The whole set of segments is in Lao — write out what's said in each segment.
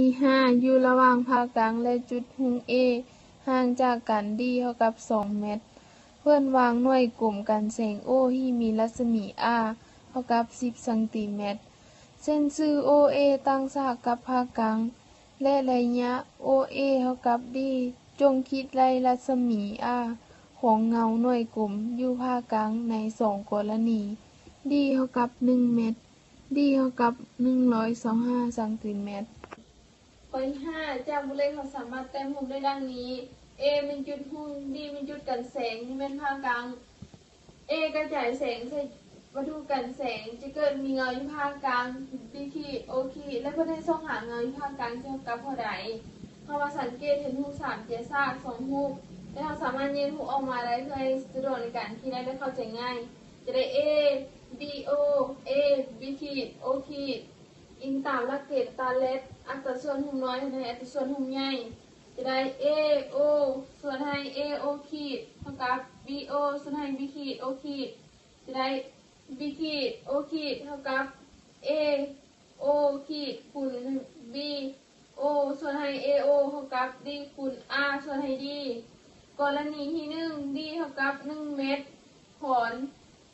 ທີຫ້າ ຢູ່ລະຫວ່າງຜ່າກາງ ແລະ ຈຸດຮຸ່ງ A ຫ່າງຈາກກັນ D ເທົ່າກັບສອງແມັດ. ເພິ່ນວາງໜ່ວຍກົມກັນແສງ O ທີ່ມີລັດສະໝີ R ເທົ່າກັບສິບຊັງຕີແມັດ. ເສັ້ນຊື່ OA ຕັ້ງສາກກັບຜ່າກາງ ແລະ ໄລຍະ OA ເທົ່າກັບ D. ຈົ່ງຂີດໄລ່ລັດສະໝີ R ຂອງເງົາໜ່ວຍກົມຢູ່ຜ່າກາງໃນສອງກໍລະນີ D ເທົ່າກັບໜຶ່ງແມັດ D ເທົ່າກັບໜຶ່ງຮ້ອຍຊາວຫ້າຊັງຕີແມັດ. ຂໍ້ທີຫ້າ ຈາກບົດເລກເຮົາສາມາດແຕ້ມຮູບໄດ້ດັ່ງນີ້ A ແມ່ນຈຸດຮຸ່ງ D ແມ່ນຈຸດກັນແສງ D ແມ່ນຜ່າກາງ. A ກະຈາຍແສງໃສ່ວັດຖຸກັນແສງ ຈະເກີດມີເງົາຢູ່ຜ່າກາງ B ຂີດ O ຂີດ ແລະ ເພິ່ນໃຫ້ຊອກຫາເງົາຢູ່ຜ່າກາງທີ່ເທົ່າກັບເທົ່າໃດ. ເຮົາມາສັງເກດເຫັນຮູບສາມເຈຍສາກສອງຮູບ ແລະ ເຮົາສາມາດແຍກຮູບອອກມາໄດ້ເພື່ອໃຫ້ສະດວກໃນການຂີດໄລ່ ແລະ ເຂົ້າໃຈງ່າຍ. ຈະໄດ້ A B O A B ຂີດ O ຂີດ ອີງຕາມຫຼັກເກນຕາແລັດ ອັດຕາສ່ວນຮູບນ້ອຍໃຫ້ອັດຕາສ່ວນຮູບໃຫຍ່ ຈະໄດ້ A O ສ່ວນໃຫ້ A O ຂີດ ເທົ່າກັບ B O ສ່ວນໃຫ້ B ຂີດ O ຂີດ ຈະໄດ້ B ຂີດ O ຂີດ ເທົ່າກັບ A O ຂີດ ຄູນ B O ສ່ວນໃຫ້ A O ເທົ່າກັບ D ຄູນ R ສ່ວນໃຫ້ D. ກໍລະນີທີໜຶ່ງ D ເທົ່າກັບໜຶ່ງແມັດ ຂອນ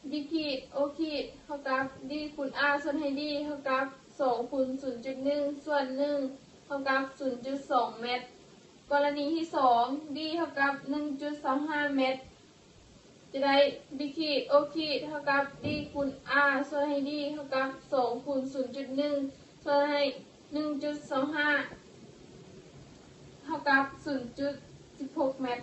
B ຂີດ O ຂີດ ເທົ່າກັບ D ຄູນ R ສ່ວນໃຫ້ D ເທົ່າກັບສອງຄູນສູນຈຸດໜຶ່ງ ສ່ວນໜຶ່ງ ເທົ່າກັບສູນຈຸດສອງແມັດ. ກໍລະນີທີສອງ D ເທົ່າກັບໜຶ່ງຈຸດຊາວຫ້າແມັດ ຈະໄດ້ B ຂີດ O ຂີດ ເທົ່າກັບ D ຄູນ R ສ່ວນໃຫ້ D ເທົ່າກັບສອງຄູນສູນຈຸດໜຶ່ງ ສ່ວນໃຫ້ໜຶ່ງຈຸດຊາວຫ້າ ເທົ່າກັບສູນຈຸດສິບຫົກແມັດ.